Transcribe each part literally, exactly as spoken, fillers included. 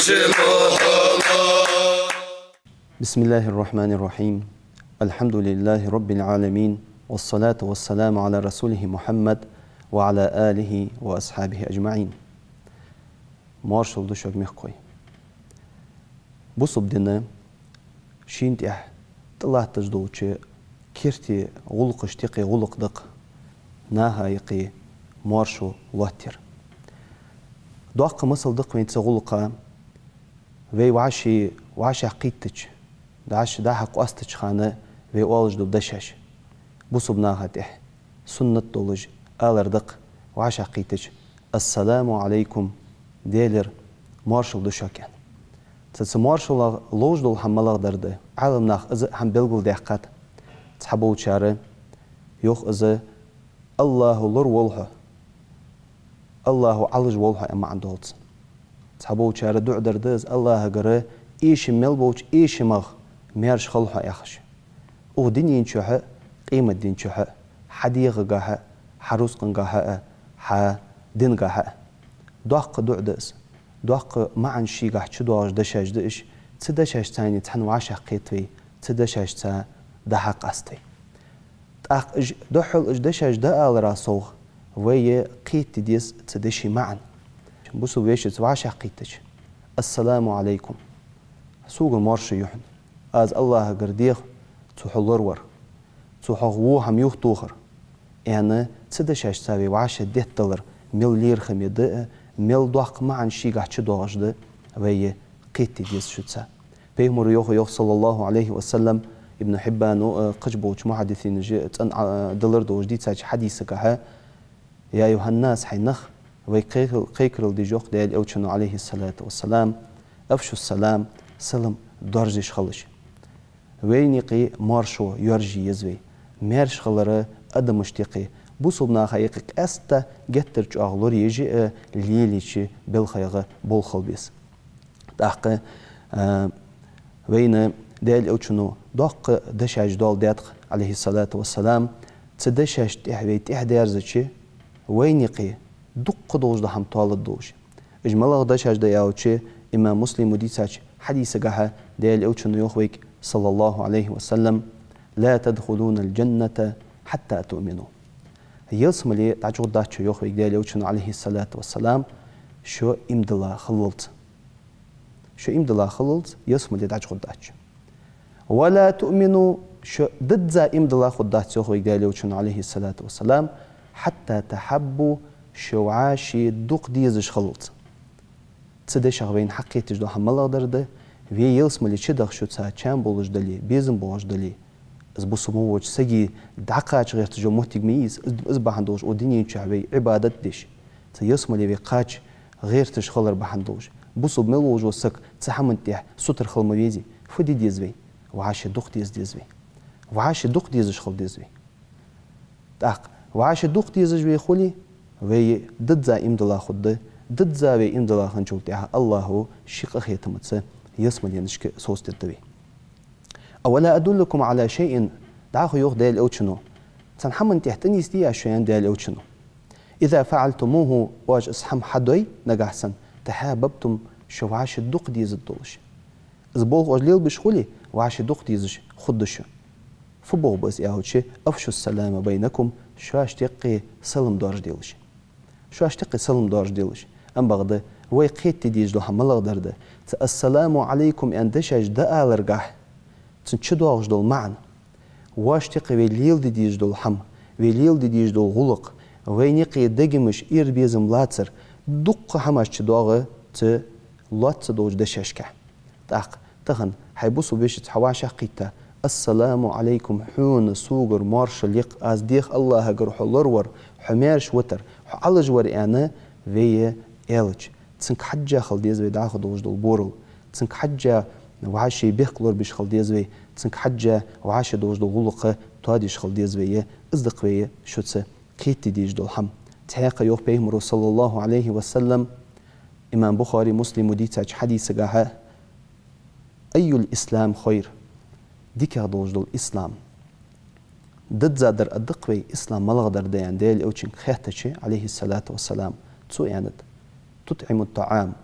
بسم الله الرحمن الرحيم. الحمد لله رب العالمين. والصلاة والسلام على رسوله محمد وعلى آله وأصحابه أجمعين. Моаршал да шуга, мехкахой. Бусалба дина шийна тӀехьа тӀалатташ долча керттера гӀулакхашта юкъе гӀулакх да-кх наха юкъе моаршо лоаттар. Доккха масал да-кх вайна цу гӀулакха, вай вӀаши вӀашагӀкхийттача, дӀа-, дӀа-хьа къоастача хана вай оалаш дола дешаш. Бусалба наха тӀехьа суннат долаш алар да-кх вӀашагӀкхийттача: «Ассаламу Ӏалайкум, Даьлера моаршал да шуга», — аьнна. Цу, цу моаршалах ловш дола хӀама малагӀдар да? Ӏаламнаха из а хӀама белгалдаьккхад. Цхьаболчар йоах из: «АллахӀа лораволва хьо, АллахӀа Ӏалашволва хьо», — аьнна маӀан долаш. Цхьаболчар дуӀа дар да из: «АллахӀагара эшам мел болча эшамах маьрша хилва хьо», — яхаш. Укх дунен чухь а, къематден чухь а, хьа дегӀагахьа а, хьа рузкъангахьа а, хьа динагахьа а. Доккха дуӀа да из. Доккха маӀан шийгахьа чудоагӀаш дешаш да уж. Цу дешашца цхьана вӀашагӀкхет вай, цу дешашца дӀа-хьа къаст вай. ТӀаккха уж, духхьал уж дешаш дӀааларах совгӀа, вай кхетаде деза цу дешай маӀан. Бусалба вешийца вӀашагӀкхийттача: «Ассаламу Ӏалайкум, согара моаршо я хьона, аз АллахӀагара дех цо хьо лоравар, цо хьох во хӀама юхатохар», — аьнна, цу дешашца вай вӀашагӀдетталар мел лерхӀаме да а, мел доккха маӀан шийгахьа чудоагӀаш да, вай кхетаде деза шуца. Пайхамара йоах, йоах, صلى الله عليه وسلم, Ибн Хьиббана а, кхыча болча мухьаддисинаша а цӀена, а, далар долаш дийцача хьадисагахьа: «يا أيها الناس, хӀай нах, вай кхайкар-, кхайкарал деш йоах Даьла Элчано, عليه الصلاة والسلام: أفشوا السلام, салам доаржадеш хилалаш. Вайна юкъе моаршо йоаржае еза вай. Маьрша хилар адамашта юкъе, бусалба наха юкъе къаьстта геттара чӀоагӀа лораеш а, лелаеш а белхайгӀа болх хила беза». ТӀаккха, а, вайна Даьла Элчано доккха дешаш доаладаьд-кх, عليه الصلاة والسلام, цу дешашта тӀехьа вай тӀехьадаьрзача, вайна юкъе дукха долаш дола хӀама тоалургдолаш. Уж малагӀа дешаш да аьлча, имам Муслима дийцача хьадисагахьа Даьла Элчано йоах вайга, صلى الله عليه وسلم: «لا تدخلون الجنة حتى تؤمنوا». Ялсмале дӀачугӀоргдац шо, йоах вайга Даьла Элчано, عليه الصلاة والسلام, шо иман дилла хиллалца. Шо иман дилла хиллалца ялсмале дӀачугӀоргдац шо. «ولا تؤمنوا», шо дизза иман дилла хургдац, йоах вайга Даьла Элчано, عليه الصلاة والسلام, «حتى تحابوا», шо вӀаши дукха дезаш хиллалца. Цу дешах вайна хьакхеташ дола хӀама малагӀдар да? Вай ялсмале чудаха шуца чам болаш дале, безам болаш дале, из бусалба ма волча сага дӀакхача гӀерташ йола моттиг ма йий из, из, из бахьан долаш укх дунен чухь вай Ӏибадат деш, цу ялсмале вай кхача гӀерташ хилар бахьан долаш. Бусалба мел волаш вола саг цу хӀаман тӀехьа сутара хила ма везий. Фу де деза вай? ВӀаши дукха дезе деза вай. ВӀаши дукха дезаш хила деза вай. ТӀаккха вӀаши дукха дезаш вай хуле, вай дизза иман дилла хургда, дизза вай иман дилла хинначул тӀехьагӀа АллахӀа ший къахетамца ялсмаленашка совцадергда вай. «أولا أدلكم على شيء», дӀахо йоах Даьла Элчано, цхьан хӀаман тӀехьа тӀанийсдий аз шо, аьннад Даьла Элчано. «إذا فعلتموه», оаш из хӀама хьадой нагахьа санна, «تحاببتم», шо вӀаши дукха дезаргдолаш. Из болх оаш лелабеш хуле, вӀаши дукха дезаш хургда шо. Фу болх ба из аьлча: «أفشوا السلام بينكم», шоашта юкъе салам доаржаделаш. Шоашта юкъе салам доаржаделаш. Амма бакъда вай кхетаде дезаш дола хӀама малагӀдар да? Цу «Ассаламу Ӏалайкум» аьнна дешаш дӀааларгахьа цун чудоагӀаш дола маӀан, воашта юкъе вай леладе дезаш дола хӀама, вай леладе дезаш дола гӀулакх, вайна юкъе дегамаш, эр-безам лацар, дуккха хӀамаш чудоагӀа цу лоацца долча дешашка. ТӀаккха тахан хьай бусалба вешийца хьо вӀашагӀкхийтта: «Ассаламу Ӏалайкум, хьона согара моаршал я-кх, аз дех АллахӀагара хьо лоравар, хьо маьрша витар, хьо Ӏалашвар», — аьнна, вай аьлча, цунга хьежжа хила деза вай дӀахо долаш дола борал, цунга хьежжа вӀаши бехк лорабеш хила деза вай, цунга хьежжа вӀаши долаш дола гӀулакх тоадеш хила деза вай. Из да-кх вай шуца кхетаде дезаш дола хӀама. Цхьаькха йоах Пайхамаро, صلى الله عليه وسلم, имам Бухари, Муслима дийцача хьадисагахьа: «أي الإسلام خير», дикагӀа долаш дола ислам? Дизза дар а да-кх вай, ислам малагӀдар да, аьнна, Даьла Элчанга хаьттача, عليه الصلاة والسلام, цо аьннад: «تطعم الطعام»,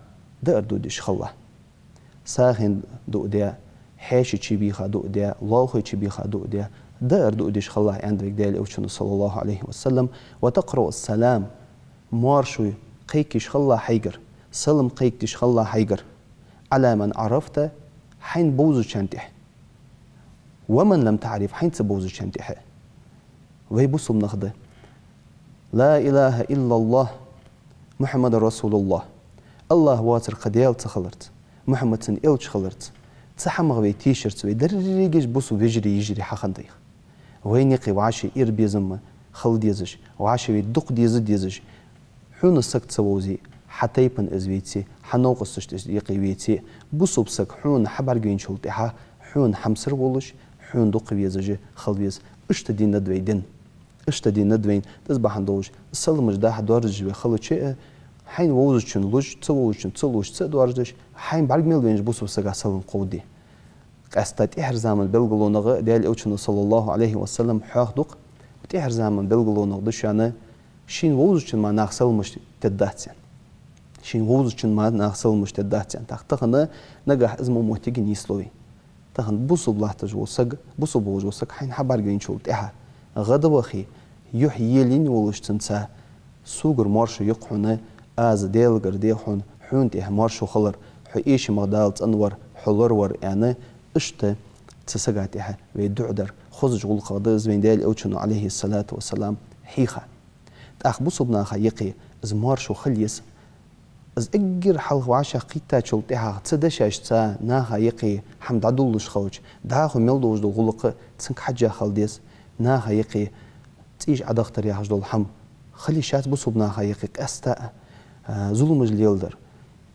даар додеш хила. сагӀийна дуӀа де, хьаьший чубийха дуӀа де, лоалахой чубийха дуӀа де, даар дуӀа деш хилалахь, аьннад вайга Даьла Элчано, صلى الله عليه وسلم. وتقرأ السلام, моаршо кхайкадеш хилалахь хьайгара, салам кхайкадеш хилалахь хьайгара, على من عرفت, хьайна бовзачарна тӀехьа, ومن لم تعرف, хьайна ца бовзачарна тӀехьа. Вай бусалба нах да. لا إله إلا الله محمد رسول الله. АллахӀ воацар кхы Даьла ца хиларца, Мухьаммад цун элча хиларца, цу хӀамах вай тешарца, вай дерригаш бусалба вежарий, йижарий хьахиннад вайх. Вайна юкъе вӀаший ира безам хила дезаш, вӀаший вай дукха деза дезаш, хьона саг ца вовзе, хьа тайпан из веце, хьа новкъосташта из юкъе веце, бусалба саг хьона хьабӀаргавайначул тӀехьа, хьона хьамсара волаш, хьона дукха везаш хила веза. Иштта дин да вай дин. Иштта дин да вайна. Из бахьан долаш, саламаш даха доаржадеш вай хилча а, хьайна вовзачунна луш, ца вовзачунна ца луш, ца доаржадеш, хьайна бӀарга мел венача бусалба сага салам кховдаде. Къаьстта тӀехьарча заман белгалонех Даьла Элчано, صلى الله عليه وسلم, хьоахаду-кх, тӀехьарча заман белгалонех да шоана, шийна вовзачунна мара наха саламаш теддац аьнна. Шийна вовзачунна мара наха саламаш теддац аьнна. ТӀаккха тахан нагахь из мо моттиг нийслу вай. Тахан бусалба латташ вола саг, бусалба волаш вола саг хьайна хьабӀаргавайначул тӀехьа гӀадвахе, юхь елийна волаш цунца, согара моаршо я-кх хьона, аз Даьлагара дех хьона, хьона тӀехьа моаршо хилар, хьо эшамах Дала цӀенвар, хьо лоравар, аьнна, иштта цу сага тӀехьа вай дуӀа дар. Хозача гӀулакхех да из вайна Даьла Элчано, عليه الصلاة والسلام, хьийха. ТӀаккха бусалба наха юкъе из моаршо хила еза. Из эггара хьалха вӀашагӀкхийттачул тӀехьагӀа цу дешашца наха юкъе хӀама дӀадолалуш хилча, дӀахо мел долаш дола гӀулакх цунга хьежжа хила деза, наха юкъе цӀийш Ӏодахийтар яхаш дола хӀама хила йиш яц бусалба наха юкъе къаьстта а, а, зуламаш леладар,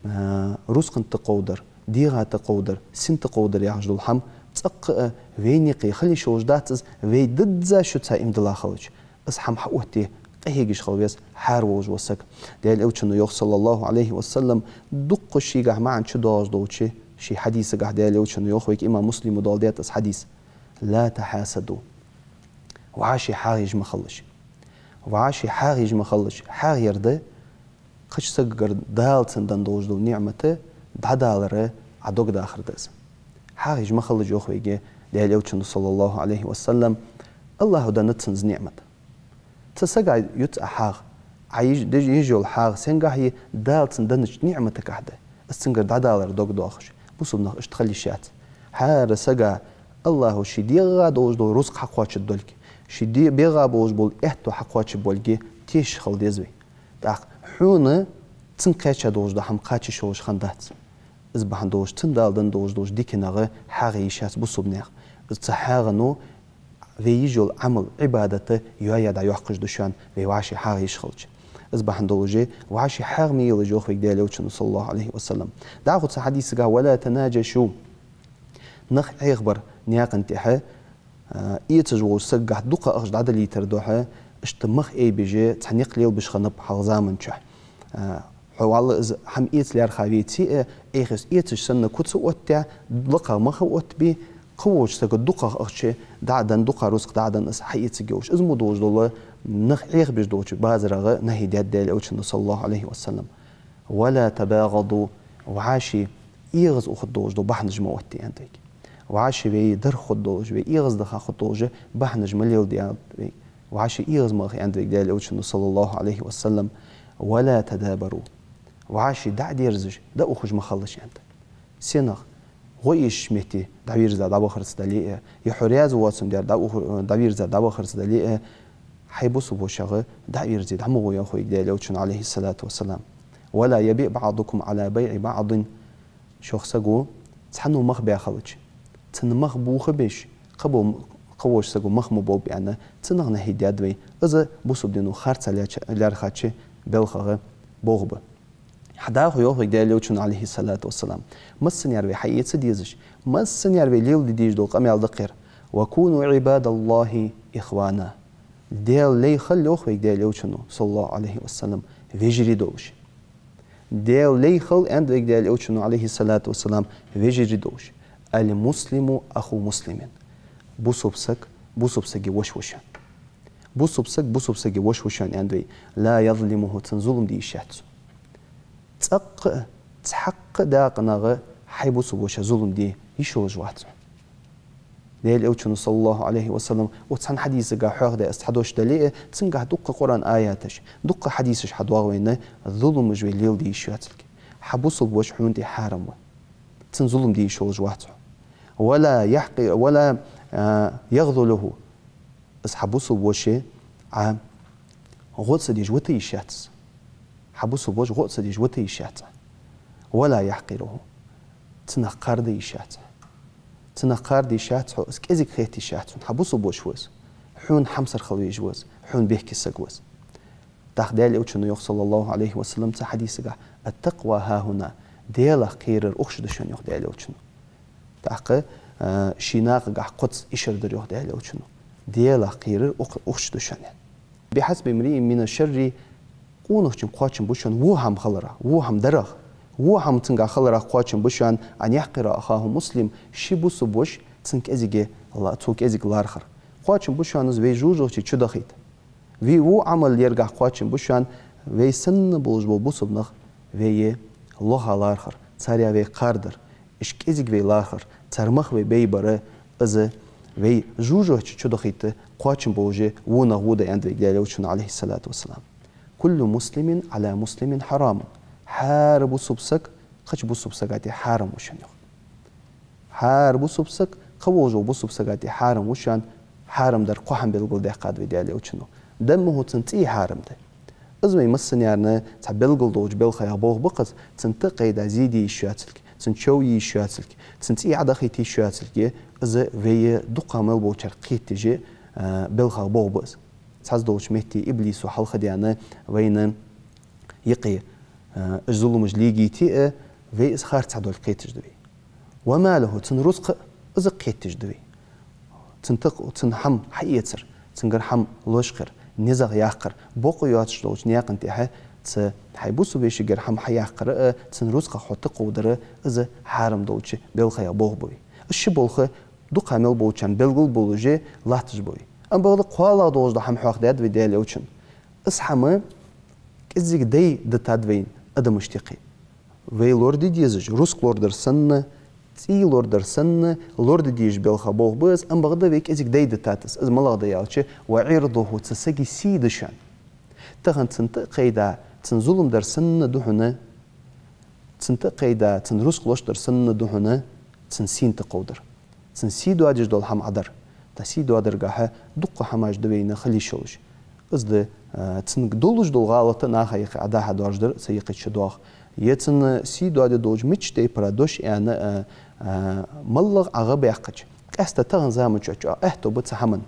а, рузкъан тӀакховдар, дегӀа тӀакховдар, сина тӀакховдар яхаш дола хӀама цӀаккха а вайна юкъе хила йиш йолаш дац из, вай дизза шуца иман дилла хилча. Из хӀама хьаоттаде къахьегаш хила веза хӀара волаш вола саг. Даьла Элчано йоах, صلى الله عليه وسلم, дуккха шийгахь маӀан чудоагӀаш долча ший хьадисагахь Даьла Элчано йоах вайга, имам Муслима доаладаьд из хьадис: لا تحاسدوا. ВӀаший хьагӀ еш ма хилалаш. ВӀаший хьагӀ еш ма хилалаш. ХьагӀ яр да кхыча сагагара Дала цунна денна долаш дола ниӀмат дӀадалар Ӏа дог дахар да из. ХьагӀ еш ма хилалаш, йоах вайга Даьла Элчано, صلى الله عليه وسلم, АллахӀа деннад цунна из ниӀмат. Цу сага юц Ӏа хьагӀ, Ӏа еш, деш, еш йола хьагӀ сенгахь я, Дала цунна деннача ниӀматагахь да. Из цунгара дӀадалар дог доахаш. Бусалба нах иштта хила йиш яц. ХӀара сага АллахӀа ший дегӀа долаш дола рузкъа хьакхоачаргдолга, ший де-, бегӀа болаш бола аьттув хьакхоачаргболга тешаш хила деза вай. ТӀаккха хьона цунга кхаьча долаш дола хӀама кхача йиш йолаш хиннадац. Из бахьан долаш цунна Дала денна долаш долча диканех хьагӀ е йиш яц бусалба наьха. Из цу хьагӀо вай еш йола Ӏамал, Ӏибадат йоае дӀайоаккхаш да шоана, вай вӀаший хьагӀ еш хилча. Из бахьан долаш вӀаший хьагӀ ма елалаш, йоах вайга Даьла Элчано, صلى الله عليه وسلم. ДӀахо цу хьадисагахь: ولا تناجشوا. Нах Ӏехабар наькъа тӀехьа, а, эцаш волча сагагахь дукхагӀа ахча дӀадалийтар духьа, иштта мах айбеш, цхьа никъ лелабеш хиннаб хьалха заман чухь. А, хьо валла из хӀама эца лаьрхӀа веце а, Ӏехаш эцаш санна куц а оттадаь, лакхагӀа мах а оттабе, кхыволча сага дукхагӀа ахча дӀа а денна, дукхагӀа рузкъа дӀа а денна, из хьаэцаргйолаш. Из мо долаш дола нах Ӏехабеш долча базарах нахьи даьд Даьла Элчано, صلى الله عليه وسلم. ولا تباغضوا, вӀаший эгӀаза ухаргдолаш дола бахьанаш ма оттаде, аьннад вайга. ВӀаший вай дарх хургдолаш, вай эгӀаздаха хургдолаш бахьанаш ма леладе, аьннад вайга. ВӀаший эгӀаза ма аха, аьннад вайга Даьла Элчано, صلى الله عليه وسلم. ولا تدابروا. ВӀаший дӀа а дерзаш, дӀаухаш ма хилалаш, аьннад. Сенах? ГӀо эшача метте дӀавийрза дӀавахарца дале а, е хьо раьза воацандаь дӀаух-, дӀавийрза дӀавахарца дале а, хьай бусалба вошах дӀа а вийрзе дӀа ма гӀо, йоах вайга Даьла Элчано, عليه الصلاة والسلام. ولا يبع بعضكم على بيع بعض. Шох саго цхьанне мах баь хилча, цунна мах буха беш, кхыбол-, кхыволча саго мах ма болба аьнна, цунах нахьи даьд вай. Из бусалба дино харца лаьча-, лаьрхӀача балхах болх ба. ХӀаьта дӀахо йоах вайга Даьла Элчано, عليه الصلاة والسلام, массане а вай хьаэца дезаш, массане а вай леладе дезаш дола къамаьл да-кх ер: وكونوا عباد الله إخوانا. Даьла лай хила, йоах вайга Даьла Элчано, صلى الله عليه وسلم, вежарий долаш. Даьла лай хила, аьннад вайга Даьла Элчано, عليه الصلاة والسلام, вежарий долаш. المسلم أخو المسلم. Бусалба саг бусалба сага воша ва шоана. Бусалба саг бусалба сага воша ва шоана, аьннад вайга. لا يظلمه, цунна зулам де йиш яц цо. ЦӀаккха а, цхьаккха а даькъанах Ӏай бусалба воша зулам де йиш йолаш вац хьо. Даьла Элчано, саллаллахӀу Ӏалайхи ва саллам, оцу цхьан хьадисага хьоахадаь из цхьа дош дале а, цунгахь дукха Къуръан аяташ, дукха хьадисаш хьадоагӀа вайна, зуламаш вай леладе йиш йоацилга. Хьа бусалба воша хьона тӀа хьарам ва. Цунна зулам де йиш йолаш вац хьо. «ولا يحق-، ولا, а, يخذله». Из хьа бусалба воша Ӏа гӀо ца деш вита йиш яц. Хьа бусалба воша гӀо ца деш вита йиш яц Ӏа. «ولا يحقره». Цунах кхарда йиш яц Ӏа. Цунах кхарда йиш яц хьо, из кӀезига хета йиш яц хьона, хьа бусалба воша ва из. Хьона хьамсара хила везаш ва из, хьона бехке саг ва из. ТӀаккха Даьла Элчано йоах, саллаллахӀу Ӏалайхи ва саллам, цу хьадисагахь: «التقوى هاهنا». Даьлах кхерар укх чу да шоана, йоах Даьла Элчано. ТӀаккха, а, ший накъагахь кхозза ишар дар, йоах Даьла Элчано. Даьлах кхерар укх-, укх чу да шоана. «بحسب امرئ من الشر», къонахчун кхоачам ба шоана во хӀама хиларах, во хӀама дарах, во хӀама цунгахь хиларах кхоачам ба шоана, «أن يحقر أخاه المسلم», ший бусалба воша цунна кӀезига ла-, цо кӀезига лархӀар. Кхоачам ба шоана из вай жожагӀате чудахийта. Вай во Ӏамал яргахь кхоачам ба шоана, вай санна болаш бола бусалба нах вай лоха лархӀар, царех вай кхардар, уж кӀезига вай лархӀар, цар мах вай бейбар, из вай жожагӀате чудахийта кхоачам болаш во нах ва, аьннад вайга Даьла Элчано, Ӏалайхи ссалату вассалам. «كل مسلم على مسلم حرام». ХӀара бусалба саг кхыча бусалба сага тӀа хьарам ва шоана, йоах. ХӀара бусалба саг кхы волаш вола бусалба сага тӀа хьарам ва шоана, хьарам дар кхо хӀама белгалдаьккхад вайга Даьла Элчано. «دمه», цун цӀий хьарам да. Из вай массанена цхьа белгала долча белхаех болх ба-кх из, цунна тӀакхийда зе де йиш йоацилга, цун чов е йиш йоацилга, цун цӀий Ӏодахийта йиш йоацилга, из вай дукха мел болчар кхеташ, а, белхаех болх ба из. Цхьацца долча метте иблисо хьалхадаьнна вайна юкъе, а, уж зуламаш легийта а, вай из харцахьа долга кхеташ да вай. «وماله», цун рузкъа а, из а кхеташ да вай. Цун тӀакх-, цун хӀама хьаэцар, цунгара хӀама лочкъаяр, низагӀа яккхар, бокъо йоацаш долча наькъан тӀа цу хьай бусалба вешийгара хӀама хьаяккхар а, цун рузкъах хьо тӀакховдар а, из хьарам долча белхаех болх ба вай. Из ши болх дукха мел болчарна белгала болаш латташ ба вай. Амма бакъда кхоалагӀа долаш дола хӀама хьоахадаьд вайга Даьла Элчано. Из хӀама кӀезига дай дитад вайна адамашта юкъе. Вай лораде дезаш, рузкъа лорадар санна, цӀий лорадар санна, лораде дезаш белхаех болх ба из, амма бакъда вай кӀезига дай дитад из. Из малагӀа да аьлча, «وعرضه», цу сага сий да шоана. Тахан цунна тӀакхийда, цунна зулам дар санна да хьона, цунна тӀакхийда, цун рузкъа лочкъадар санна да хьона, цун сийна тӀакховдар. Цун сий доадеш дола хӀама Ӏодар. ТӀаккха сий доадаргахьа дукха хӀамаш да вайна хила йиш йолаш. Из да, а, цунга долаш дола гӀалат наха юкъе Ӏодахьа доаржадар, цу юкъе чудоагӀа. Е цун сий доаде долча мичча тайпара дош аьнна, а, а, моллагӀа Ӏа гӀа баьккхача. Къаьстта тахан заман чу чӀоагӀа аьттув ба цу хӀаман.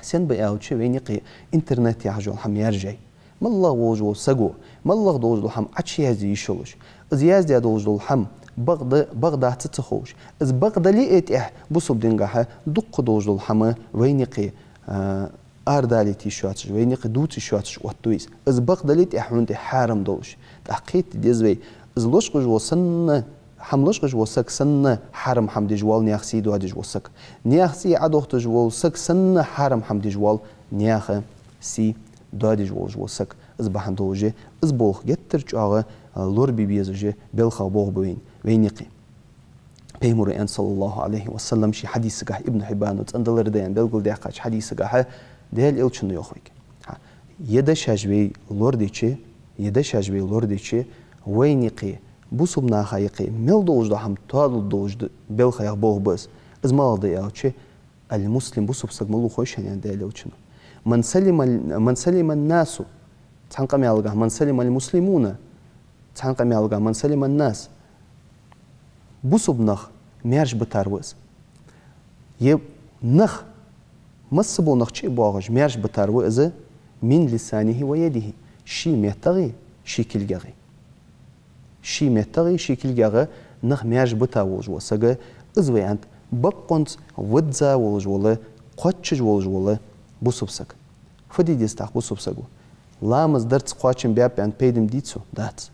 Сенна ба аьлча, вайна юкъе интернет яхаш йола хӀама яьржай. МоллагӀа волаш вола саго, моллагӀа долаш дола хӀама Ӏочуязде йиш йолаш. Из яздаь долаш дола хӀама бакъда, бакъдац ца ховш. Из бакъдале а тӀехьа бусалба дингахьа дукха долаш дола хӀама вайна юкъе, а, арадалийта йиш йоацаш, вайна юкъе дувца йиш йоацаш оттаду из. Из бакъдале а тӀехьа хьона тӀа хьарам долаш. ТӀаккха кхета деза вай, из лочкъаш вола санна, хӀама лочкъаш вола саг санна хьарам хӀама деш воал наьха сий доадеш вола саг. Наьха цӀий Ӏодохийташ вола саг санна хьарам хӀама деш воал наьха сий доадеш волаш вола саг. Из бахьан долаш, из болх геттара чӀоагӀа, а, лорабе безаш белхаех болх ба вайна, вайна юкъе. Пайхамара аьннад, саллаллахӀу Ӏалайхи ва саллам, ший хьадисагахь, Ибн Хьиббана цӀена далар да аьнна белгалдаьккхача хьадисагахьа, Даьла Элчано йоах вайга. Хьа, е дешаш вай лорадича, е дешаш вай лорадича, вайна юкъе, бусалба наха юкъе мел долаш дола хӀама тоалургдолаш да, белхаех болх ба из. Из малагӀа да аьлча, «المسلم», бусалба саг малув хой шоана, аьннад Даьла Элчано. «من سلم ال-، من سلم الناس», цхьан къамаьлагахь «من سلم المسلمون», цхьан къамаьлагахь «من سلم الناس». Бусалба нах маьрша битар ва из. Е нах, масса бола нах чу а боагӀаш, маьрша битар ва из, «من لسانه ويده», ший меттагӀеи, ший кулгагӀеи. Ший меттагӀеи ший кулгагӀеи нах маьрша бита волаш вола саг, из ва аьннад бакъонца визза волаш вола, кхоачаш волаш вола бусалба саг. Фу де деза тӀаккха бусалба саго? Ламаз дарца кхоачам баьб аьнна пайда ма бий цо? Дац.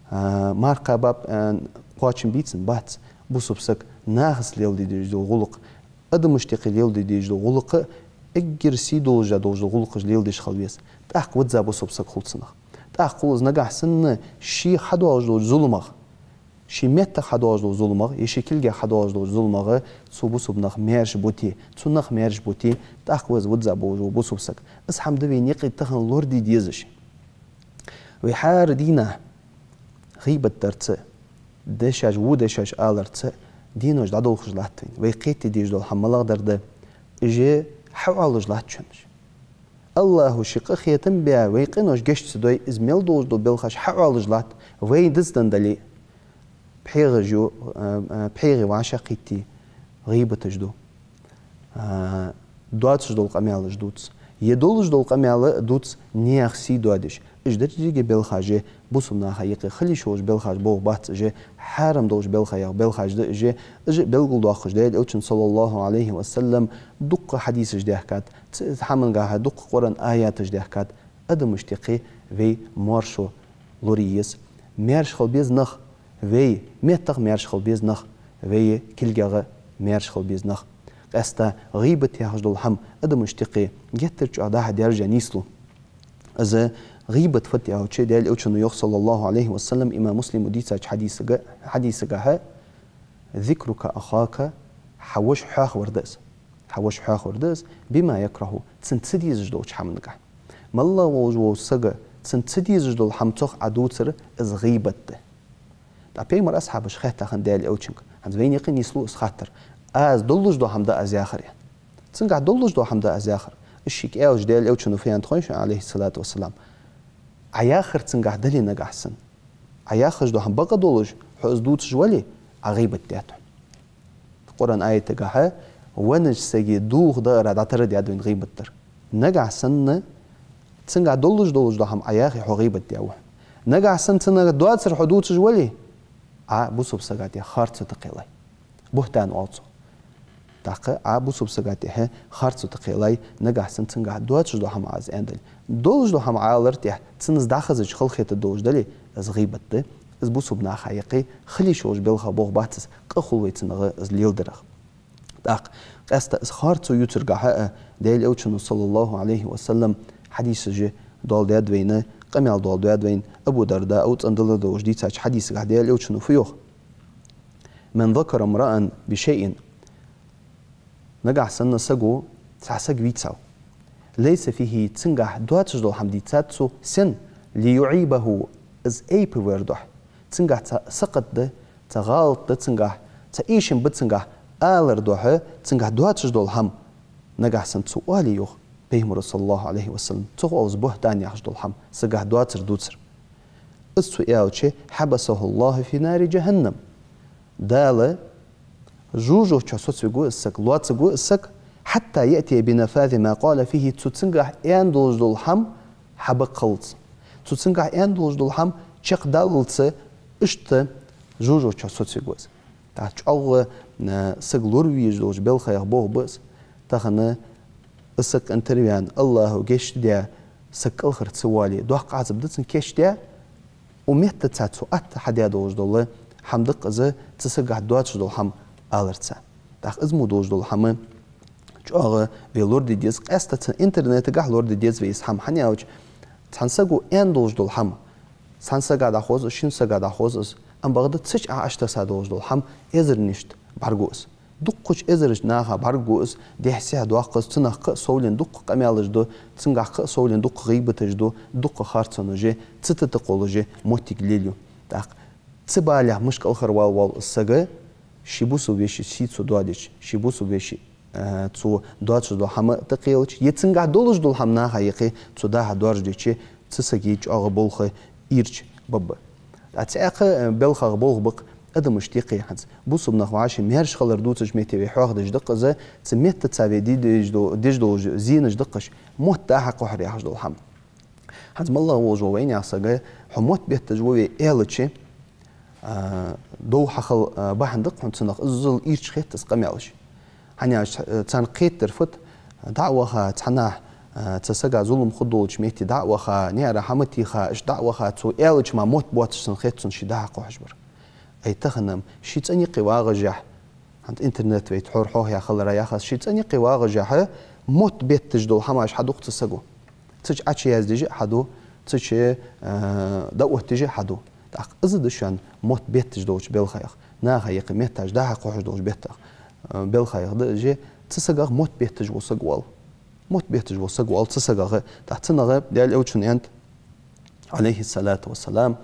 А, марха кхаьбаб аьнна кхоачам бий цун? Бац. Бусалба саг нахаца леладе дезаш дола гӀулакх, адамашта юкъе леладе дезаш дола гӀулакх, эггара сий долаш а долаш дола гӀулакхаш леладеш хила веза. ТӀаккха визза бусалба саг хул цунах. ТӀаккха хул из нагахьа санна ший хьадоагӀаш долча зуламах, Ший меттах хьадоагӀаш долча зуламах, е ший кулгах хьадоагӀаш долча зуламах цу бусалба наха маьрша бу те, цу наха маьрша бу те, тӀаккха вай из визза болаш ва бусалба саг. Из хӀама да вайна юкъе тахан лораде дезаш. Вай хӀара дийнахьа гӀийбат дарца, дешаш, во дешаш аларца денош дӀадолхаш латт вайна. Вай кхетаде дезаш дола хӀама малагӀдар да, уж хьаоалаш латт шоана. АллахӀа ший къахетам баь, вай къинош гешт ца дой, из мел долаш дола белхаш хьаоалаш латт, вай дицдан дале, пхьегӀаш ю, а, а, пхьегӀа вӀашагӀкхийтте гӀийбаташ ду. А, доацаш дола къамаьлаш дувц. Е долаш дола къамаьл дувц, наьха сий доадеш. Уж деррига белхаш бусалба наха юкъе хила йиш йолаш белхаш болх бац уж, хьарам долаш белхаех белхаш да уж, уж белгалдоаккхаш Даьла Элчано, саллаллахӀу ӀалайхӀи ва саллам, дуккха хьадисаш даьхкад, цу хӀамангахьа дуккха Къуръан аяташ даьхкад, адамашта юкъе вай маьршо лорае еза. Маьрша хила беза нах вай, меттах маьрша хила беза нах вай, кулгах маьрша хила беза нах. Къаьстта гӀийбат яхаш дола хӀама адамашта юкъе геттара чӀоагӀа дӀа-хьа даьржа нийслу. Из гӀийбат фуд аьлча, Даьла Элчано йоах, саллаллахӀу ӀалайхӀи ва саллам, имам Муслима дийцача хьадисага-, хьадисагахьа: «ذكرك أخاك», хьа воша хьоахавар да из. Хьа воша хьоахавар да из, «بما يكره», цунна ца дезаш долча хӀамангахьа. МаллагӀа волаш вола саг цунна ца дезаш дола хӀама цох Ӏа дувцар, из гӀийбат да. ТӀаккха пайхамара асхьабаша хаьттад хӀанз Даьла Элчанга, хӀанз вайна юкъе нийслу из хаттар: «Аз долаш дола хӀама да аз яхар?» — аьнна. Цунгахьа долаш дола хӀама да аз яхар. Из шийга аьлча, Даьла Элчано фу аьннад хой шоана, عليه الصلاة والسلام: «Ӏа яхар цунгахьа дале нагахьа санна, Ӏа яхаш дола хӀама бакъ долаш, хьо из дувцаш вале, Ӏа гӀийбат даьд хьона». Къуръан аятагахьа: «Веннача сага духьал даар дӀатарра даьд вайна гӀийбат дар». Нагахьа санна цунгахьа долаш долаш дола хӀама Ӏа яхе, хьо гӀийбат даьд хьона. Нагахьа санна цунна доацар хьо дувцаш вале, Ӏа бусалба сага тӀа харцо тӀакхеллай. Бухтан оал цох. ТӀаккха Ӏа бусалба сага тӀа харцо тӀакхеллай, нагахьа санна цунгахьа доацаш дола хӀама Ӏа из аьнна дале. Долаш дола хӀама Ӏа алар тӀехьа, цунна из дӀахезача халахетаргдолаш дале, из гӀийбат да. Из бусалба наха юкъе хила йиш йолаш белха болх бац из, къа хул вай цунах из леладарах. ТӀаккха къаьстта из харцо ювцаргахьа а Даьла Элчано, саллаллахӀу ӀалайхӀи ва саллам, хьадисаш доаладаьд вайна, къамаьл доаладаьд вайна. Абу Дарда, ӀовцӀан дала долаш дийцача хьадисагахьа Даьла Элчано фу йоах: «من ذكر امرأ بشيء». Нагахьа санна саго цхьа саг вийцав. «ليس فيه», цунгахьа доацаш дола хӀама дийцад цо, сенна, «ليعيبه», из айпа вар духьа. Цунгахьа цхьа сакхат да, цхьа гӀалат да цунгахьа, цхьа эшам ба цунгахьа алар духьа, цунгахьа доацаш дола хӀама. Нагахьа санна цо оале, йоах пайхамара, саллаллахӀу ӀалайхӀи ва саллам, цох оал из бухтан яхаш дола хӀама, сагахьа доацар дувцар. Из цо аьлча: «حبسه الله في نار جهنم». Дала жожагӀатен чу соцавергва из саг, лоацаргва из саг, «حتى يأتي بنفاذ ما قال فيه», цо цунгахьа аьнна долаш дола хӀама хьабаккхалца, цо цунгахьа аьнна долаш дола хӀама чакхдаллалца, иштта жожагӀатен чу соцавергва из. ТӀаккха чӀоагӀа, э, саг лораве везаш долча белхаех болх ба из. Тахан из саг интервьюна, АллахӀа гешт даь, саг кӀалхара ца вале, доккха Ӏазап да цунна кийчдаь, укх меттаца цо атта хьадаь долаш дола хӀама да-кх из, цу сагахьа доацаш дола хӀама аларца. ТӀаккха из мо долаш дола хӀама чӀоагӀа вай лораде деза, къаьстта цу интернетагахьа лораде деза вай из хӀама. ХӀана аьлча, цхьан саго аьнна долаш дола хӀама, цхьан сага дӀахоз из, шин сага дӀахоз из, амма бакъда цу чу Ӏа иштта са долаш дола хӀама эзарнашта бӀаргагу из. Дуккхача эзарча наха бӀаргагу из, дехьа-сехьа доаккх из, цунах кхы а совленна дуккха къамаьлаш ду, цунгахьа кхы а совленна дуккха гӀийбаташ ду, дуккха харцонаш, цу тӀа тӀакхоллаш моттиг лелаю. ТӀаккха цу балех мишта кӀалхарвала воал из саг, ший бусалба веший сий цо доадича, ший бусалба веший, э, цо доацаш дола хӀама тӀакхелча, е цунгахьа долаш дола хӀама наха юкъе цо дӀа-хьа доаржадича, цу сага чӀоагӀа болх ирча бабба. ТӀаккха цхьаькха, э, белхах болх ба-кх адамашта юкъе хӀанз. Бусалба нах вӀаший маьрша хилар дувцача метте вай хьоахадеш да-кх из, цу меттаца вай де дезаш дола, деш долаш зенаш да-кх уж, мотт дӀа-хьа кхухьар яхаш дола хӀама. ХӀанз маллагӀа волаш вола вайнаьха саг, хьо мотт бетташ ва вай аьлча, а, дов хьахила, а, бахьан да-кх хьона цунах, иззал ирча хет из къамаьлаш. ХӀана аьлча, а, царна кхетадар фуд, дӀа а ваха, цхьаннахьа, а, цу сага зулам хургдолча метте дӀа а ваха, наӀара хӀама тийха, иштта дӀа а ваха, цо аьлча мара мотт боацаш санна хет цунна ше дӀа-хьа кхухьаш бар. Ай, тахан-м ший цӀен юкъе вагӀашехь, хӀанз интернет вай тхьовра хьоахаяь хиларах яхаш, ший цӀен юкъе вагӀашехь, мотт бетташ дола хӀамаш хьаду-кх цу саго. Цу чу Ӏочуяздеш а хьаду, цу чу, э, дӀаоттадеш а хьаду. ТӀаккха из да шоана мотт бетташ долча белхаех, наха юкъе метташ дӀа-хьа кхухьаш долча беттах, э, белхаех да из, цу сагах мотт бетташ вола саг оал. Мотт бетташ вола саг оал цу сагах. ТӀаккха цунах Даьла Элчано аьннад, Ӏалайхи ссалату вассалам,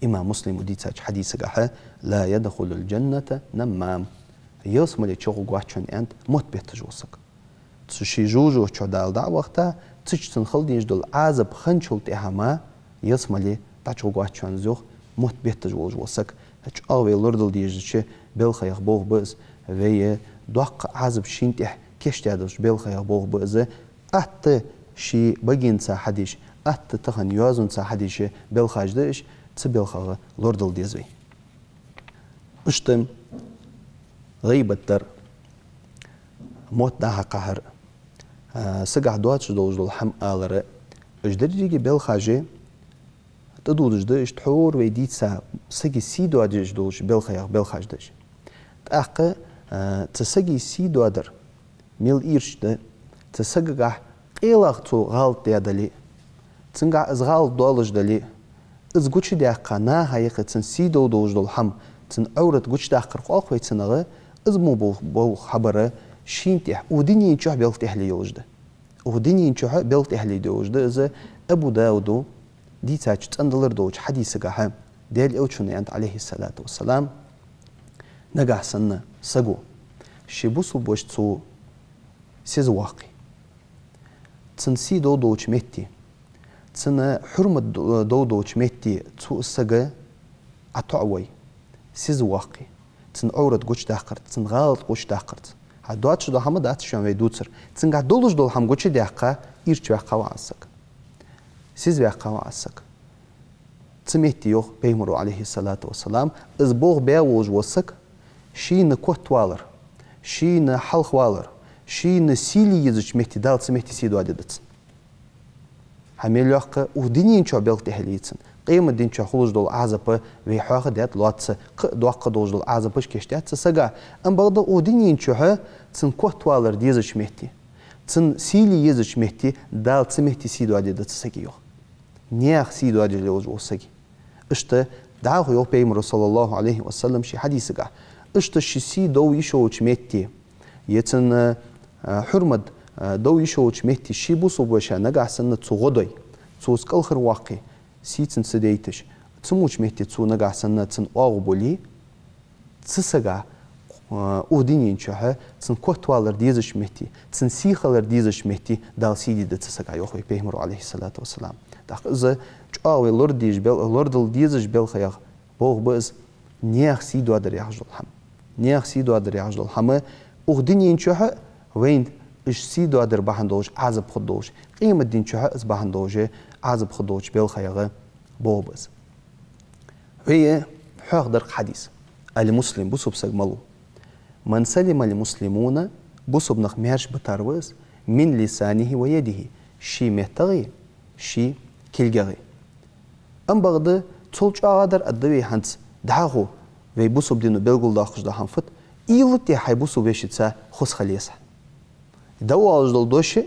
имам Муслима дийцача хьадисагахьа: «لا يدخل الجنة نمام». Ялсмале чугӀоргвац шоана, аьннад, мотт бетташ вола саг. Цу ший жожагӀате чу Дала дӀа а вахийта, цу чу цунна хила дезаш дола Ӏазап хинначул тӀехьагӀа мара ялсмале дӀачугӀоргвац шоана из, йоах, мотт бетташ волаш вола саг. ЧӀоагӀа вай лорадала дезача белхаех болх ба из, вай доккха Ӏазап шийна тӀа кийчдаь долча белхаех болх ба из, атта ший багенца хьадеш, атта тахан йоазонца хьадеш белхаш да уж, цу белхах лорадала деза вай. Иштта гӀийбат дар, мотт дӀа-хьа кхахьар, а, сагах доацаш долаш дола хӀама алар, уж деррига белхаш тӀадувцаш да, иштта тхьовра вай дийца сага сий доадеш долча белхаех белхаш да уж. ТӀаккха, а, цу сага сий доадар мел ийрча да, цу сагагахьа къайлагӀа цо гӀалат даь дале а, цунгахьа из гӀалат доаллаш дале а, из гучадаьккха, наха юкъе цунна сий дов долаш дола хӀама, цун Ӏоврат гучадаккхар кхоачаш вай цунах, из мо болх, болх хьабар шийна тӀа укх дунен чухь белха тӀехьале йолаш да. Укх дунен чухь белха тӀехьале йолаш да из. Абу Дауда дийцача цӀендалар долча хьадисагахьа Даьла Элчано аьннад, Ӏалайхи ссалату вассалам: нагахьа санна саго ший бусалба воша цо сиза воаккхе, цунна сий дов долча метте, цунна хьурмат д-, дов долча метте цо из саг ӀотоӀавой, сиза воаккхе, цун Ӏоврат гучадаккхарца, цун гӀалат гучадаккхарца. ХӀа, доацаш дола хӀама дац шоана вай дувцар. Цунгахьа долаш дола хӀама гучадаьккха, ийрча ваьккхавац из саг. Сиза ваьккхавац из саг. Цу метте йоах Пайхамаро, Ӏалайхи ссалату вассалам, из болх баь волаш вола саг шийна котвалар, шийна хьалхавалар, шийна сийле езача метте Дала цу метте сий доадергдац. ХӀа, мел йоккха укх дунен чухь белха тӀехьале я цунна. Къемата ден чухь хулаш дола Ӏазап вай хьоахадаьд, лоацца, кхы а доккха долаш дола Ӏазапаш кийчдаьд цу сага. Амма бакъда укх дунен чухь цун котвалар дезача метте, цун сийле езача метте Дала цу метте сий доадергда цу сага, йоах. Наьха сий доадеш лелаш волча сага. Иштта дӀахо йоах Пайхамаро, саллаллахӀу Ӏалайхи ва саллам, ший хьадисагахьа: иштта ший сий дов йиш йолча метте, е цун, а, хьурмат, а, дов йиш йолча метте ший бусалба воша нагахьа санна цо гӀо дой, цо из кӀалхарвоаккхе, сий цунна ца дайташ, цу моча метте цо нагахьа санна цунна оагӀув буле, цу сага, а, укх дунен чухь цун котвалар дезача метте, цун сий хилар дезача метте Дала сий дергда цу сага, йоах вай Пайхамаро, Ӏалайхи ссалату вассалам. ТӀаккха из чӀоагӀа вай лорадеш бел-, лорадала дезача белхаех болх ба из, наьха сий доадар яхаш дола хӀама. Наьха сий доадар яхаш дола хӀама укх дунен чухь вайна уж сий доадар бахьан долаш Ӏазап хургдолаш, къемата ден чухь из бахьан долаш Ӏазап хургдолча белхаех болх ба из. Вай хьоахадаьр хьадис: المسلم, бусалба саг малув? من سلم المسلمون, бусалба нах маьрша битар ва из, من لسانه ويده, ший меттагӀеи ший кулгагӀеи. Амма бакъда цул чӀоагӀа дар аргда вай хӀанз дӀахо, вай бусалба дино белгалдоаккхаш дола хӀама фуд: уйла тӀа хьай бусалба вешийца хоза хила еза хьо. ДӀаоалаш дола дош а,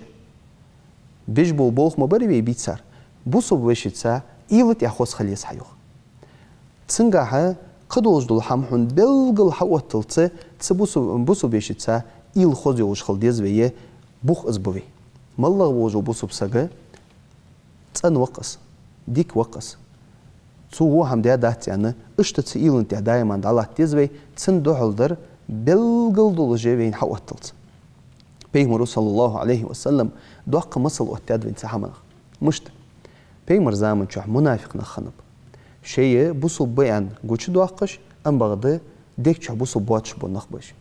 беш бола болх ма барий вай бийцар, бусалба вешийца уйла тӀа хоза хила еза хьо, йоах. Цунгахьа кхыдолаш дола хӀама хьона белгала хьаотталца, цу бусу-, бусалба вешийца уйла хоза йолаш хила деза вай, бух из ба вай. МаллагӀа волаш вола бусалба саг цӀена ва-кх из, дика ва-кх из. Цо во хӀама даь дац аьнна, иштта цу уйлан тӀа даим дӀалатта деза вай, цун духьал дар белгала долаш вайна хьаотталца. Пайхамаро, саллаллахӀу Ӏалайхи ва саллам, доккха масал оттадаьд вайна цу хӀаманах. Мишта? Пайхамара заман чухь мунафикъ нах хиннаб. Шоай бусалба ба аьнна гучадоаккхаш, амма бакъда дег чухь бусалба боацаш бола нах ба уж.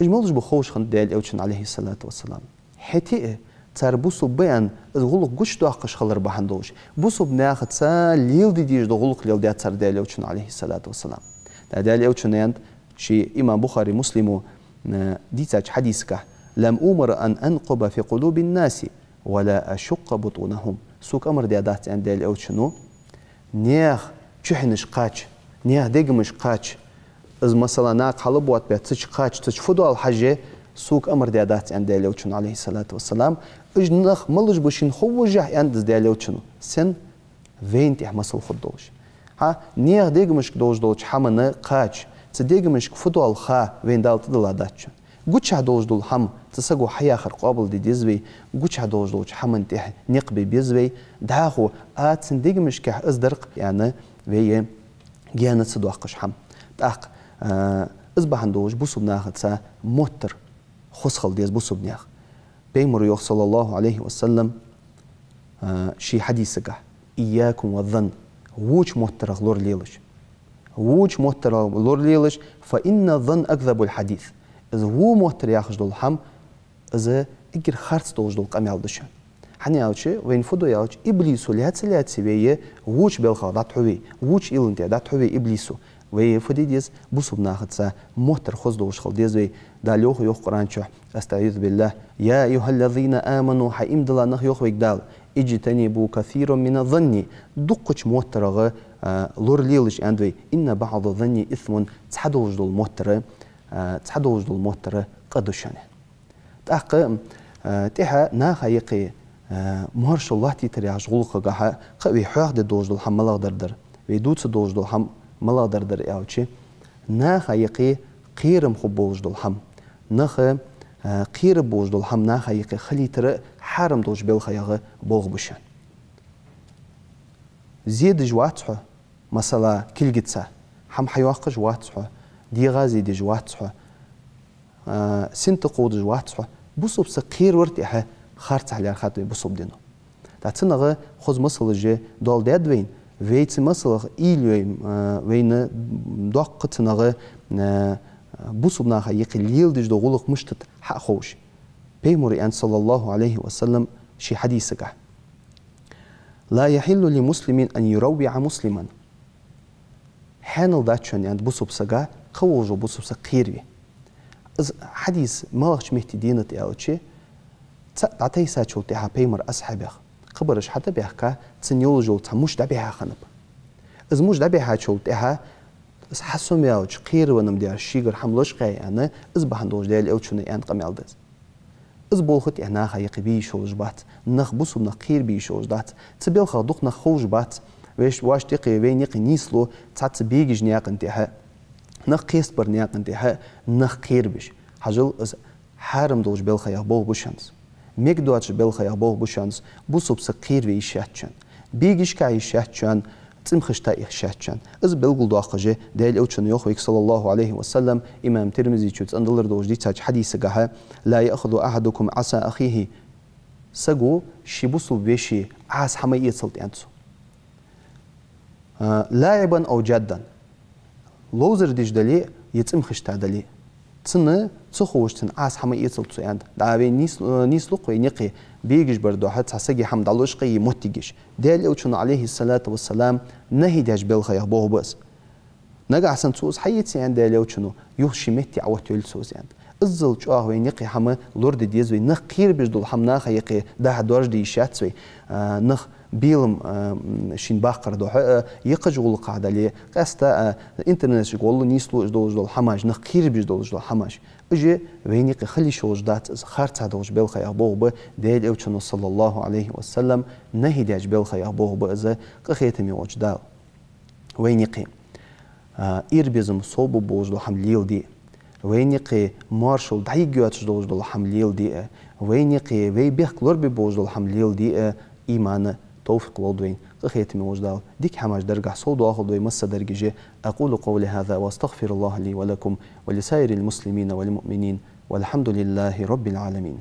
Уж малаш ба ховш хиннад Даьла Элчанна, Ӏалайхи ссалату вассалам. ХӀаьта а цар бусалба ба аьнна из гӀулакх гучадоаккхаш хилар бахьан долаш, бусалба нахаца леладе дезаш дола гӀулакх леладаьд цар Даьла Элчано, Ӏалайхи ссалату вассалам. ТӀаккха Даьла Элчано аьннад ший имам Бухари, Муслимо, э, дийцача хьадисагахь: «لم أؤمر أن أنقب في قلوب الناس ولا أشق بطونهم». Сога амар даь дац, аьннад Даьла Элчано, наьха чухьнаш кхача, наьха дегамаш кхача, из, масала, накха хьалбоатабаь, цу чу кхача, цу чу фу доал хьаже, сога амар даь дац, аьннад Даьла Элчано, Ӏалайхи ссалату вассалам. Уж нах малаш ба шийна ховш, аьннад из Даьла Элчано. Сен? Вайна тӀа масал хургдолаш. А, наьха дегашка долаш долча хӀаманна кхача, цу дегашка фу дола ха вайна Дала тӀадилла дац шоана. Гучахь долаш дола хӀама цу саго хьаяхар къоабалде деза вай, гучахь долаш долча хӀаман тӀехьа никъ бе беза вай, дӀахо, а, цун дегашкахь из дар-кх аьнна, вай гаьна ца доаккхаш хӀама. ТӀаккха, а, из бахьан долаш бусалба нахаца моттар хоза хила деза бусалба наьха. Пайхамара йоах, صلى الله عليه وسلم, а, ший хьадисагахь: «إياكم والظن». Воча моттарах лоралелаш. Воча моттарах лоралелаш, «فإن الظن أكذب الحديث». Из во моттар яхаш дола хӀама, из эггара харц долаш дола къамаьл да шоана. ХӀана аьлча, вайна фу ду аьлча, иблисо лаьца-лаьца вай воча балхах дӀатӀахьу вай, воча уйлан тӀа дӀатӀахьу вай иблисо. Вай фу де деза, бусалба нахаца моттар хоза долаш хила деза вай. Дала йоах, йоах Къуръан чу: أستعيذ بالله. «يا أيها الذين آمنوا», хӀай иман дилла нах, йоах вайга Дала, «اجتنبوا كثيرا من الظن». Дукхача моттарах, а, лоралелаш, аьннад вай. «إن بعض الظن إثم». Цхьа долаш дола моттар, а, цхьа долаш дола моттар къа да шоана. ТӀаккха, а, тӀехьа наха юкъе, а, моаршал латтийтар яхача гӀулакхагахьа кхы а вай хьоахаде долаш дола хӀама малагӀдар дар, вай дувца долаш дола хӀама малагӀдар дар аьлча, наха юкъе кхерам хургболаш дола хӀама, нах, а, кхераб болаш дола хӀама наха юкъе хилийтар хьарам долча балхаех болх ба шоана. Зе деш вац хьо, масала, кулгаца хӀама хьайоаккхаш вац хьо, дегӀа зе деш вац хьо, а, синтакховдаш вац хьо. Бусалба саг кхеравар тӀехьа харцахьа лаьрхӀад вай бусалба дино. ТӀаккха цунах хоза масалаш доаладаьд вайна, вай цу масалах уйла йой, а, вайна доккха цунах, а, бусалба наха юкъе леладеш дола гӀулакх мишта да хьаховш. Пайхамара аьннад, صلى الله عليه وسلم, ший хьадисагахь: «لا يحل لمسلم أن يروع مسلما». Хьаьнал дац шоана, аьннад, бусалба сага кхы волаш вола бусалба саг кхераве. Из хьадис малагӀча метте денад аьлча, цаӀ дӀатайсачул тӀехьа пайхамара асхьабех кхабараш хьатӀабаьхка, цунна йолаш йола цхьа муш дӀабихьа хиннаб. Из муш дӀабихьачул тӀехьа, из хьасомаваьлча, кхеравенна-м дар шийгара хӀама лочкъаяь аьнна, из бахьан долаш Даьла Элчано аьнна къамаьл да из. Из болх тӀехьа наха юкъе бе йиш йолаш бац, нах, бусалба нах кхерабе йиш йолаш дац. Цу балхах дукха нах ховш бац. Вешта, вешта юкъе, вайна юкъе нийслу цхьацца бегаш наькъан тӀехьа, нах кхестабар наькъан тӀехьа нах кхерабеш. Хьажал, из хьарам долча балхаех болх ба шоана из. Мегадоацача балхаех болх ба шоана из, бусалба саг кхераве йиш яц шоана. Бегашка а йиш яц шоана, цӀимхашта а йиш яц шоана. Из белгалдоаккхаш Даьла Элчано йоах вайга, صلى الله عليه وسلم, имам Тирмизе цӀендалар долаш дийцача хьадисагахьа: «لا يأخذ أحدكم عصا أخيه». Саго ший бусалба веший Ӏаса хӀама эцалда, аьннад цо. А, «لعبا أو جدا». Ловзар деш дале а, е цӀимхашта дале а. Цунна ца ховш, цун Ӏаса хӀама эцалда цо, аьннад. ДӀа вайна нийс-, э, нийслу-кх вайна юкъе бегаш бар духьа цхьа сага хӀама дӀалочкъае моттиг еш. Даьла Элчано, عليه الصلاة والسلام, нахьи даьча балхаех болх ба из. Нагахьа санна цо из хьаэце, аьннад Даьла Элчано, юха ший метте Ӏооттайойла цо из, аьннад. Иззал чӀоагӀа вайна юкъе хӀама лораде деза вай, нах кхерабеш дола хӀама наха юкъе дахьа доаржаде йиш яц вай, а, нах белам, а, м, шийна баккхар духьа, а, екхача гӀулакхах дале, къаьстта, а, интернета чу гӀолла нийслуш долаш дола хӀамаш, нах кхерабеш долаш дола хӀамаш. Уж вайна юкъе хила йиш йолаш дац, из харцахьа долча балхаех болх ба, Даьла Элчано, صلى الله عليه وسلم, нахьи даьча балхаех болх ба из, къахетаме волча Дала вайна юкъе, а, ирабезам совбаргболаш дола хӀама леладе а, вайна юкъе моаршал дӀайига йоацаш долаш дола хӀама леладе а, вайна юкъе вай бехк лорабергболаш дола хӀама леладе а, иман, товфикъ лолда вайна къахетаме волча Дала. Дика хӀамаш даргахьа совдоахалда вай массадаргаш а. أقول قولي هذا وأستغفر الله لي ولكم ولسائر المسلمين والمؤمنين والحمد لله رب العالمين.